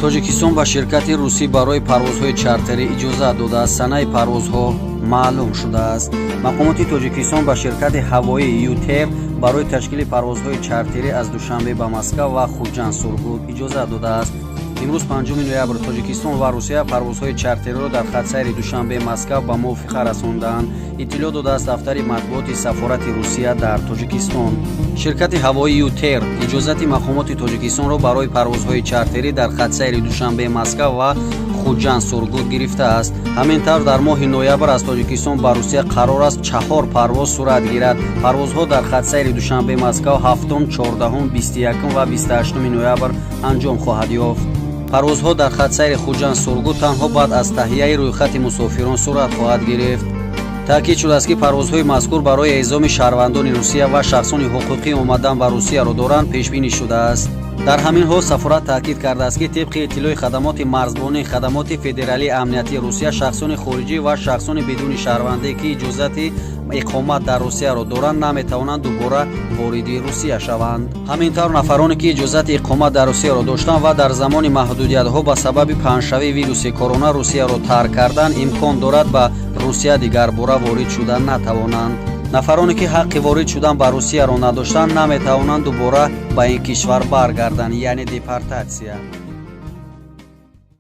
Тоҷикистон ба ширкати русӣ барои парвозҳои чартерӣ иҷозат додааст. Санаи парвозҳо маълум шудааст. Мақомоти Тоҷикистон ба ширкати ҳавоии ЮТэйр барои ташкили парвозҳои чартерӣ аз Душанбе ба Москав ва Хуҷанд Сургут иҷозат додааст. Имрӯз, 5 ноябр, Тоҷикистон ва Русия парвозҳои чартериро дар хатсайри Душанбе Москав ба мувофиқа расондаанд, иттилоъ додааст дафтари матбуоти сафорати Русия дар Тоҷикистон. Ширкати ҳавоии ЮТэйр иҷозати мақомоти Тоҷикистонро барои парвозҳои чартерӣ дар хатсайри Душанбе Москав ва Хуҷанд Сургут гирифтааст. Ҳамин тавр, дар моҳи ноябр аз Тоҷикистон ба Русия қарор аст чаҳор парвоз сурат гирад. Парвозҳо дар хатсайри Душанбе Москав 7, 14, 21 ва 28 ноябр анҷом хоҳад ёфт. Парвозҳо дар хатсайри Хуҷанд Сургут танҳо баъд аз таҳияи рӯйхати мусофирон сурат хоҳад гирифт. Таъкид шудааст, ки парвозҳои мазкур барои эъзоми шаҳрвандони Русия ва шахсони ҳуқуқӣ омадан ба Русияро доранд пешбинӣ шудааст. Дар ҳамин ҳол сафорат таъкид кардааст, ки тибқи иттилои хадамоти марзбонии Хадамоти федералии амниятии Русия, шахсони хориҷӣ ва шахсони бидуни шаҳрвандӣ, ки иҷозати иқомат дар Русияро доранд, наметавонанд дубора вориди Русия шаванд. Ҳамин тавр, нафароне, ки иҷозати иқомат дар Русияро доштанд ва дар замони маҳдудиятҳо ба сабаби паҳншавии вируси корона Русияро тарк карданд, имкон дорад ба Русия дигарбора ворид шуда натавонанд. Нафароне, ки ҳаққи ворид шудан ба Русияро надоштанд, наметавонанд дубора ба ин кишвар баргарданд, яъне депортатсия.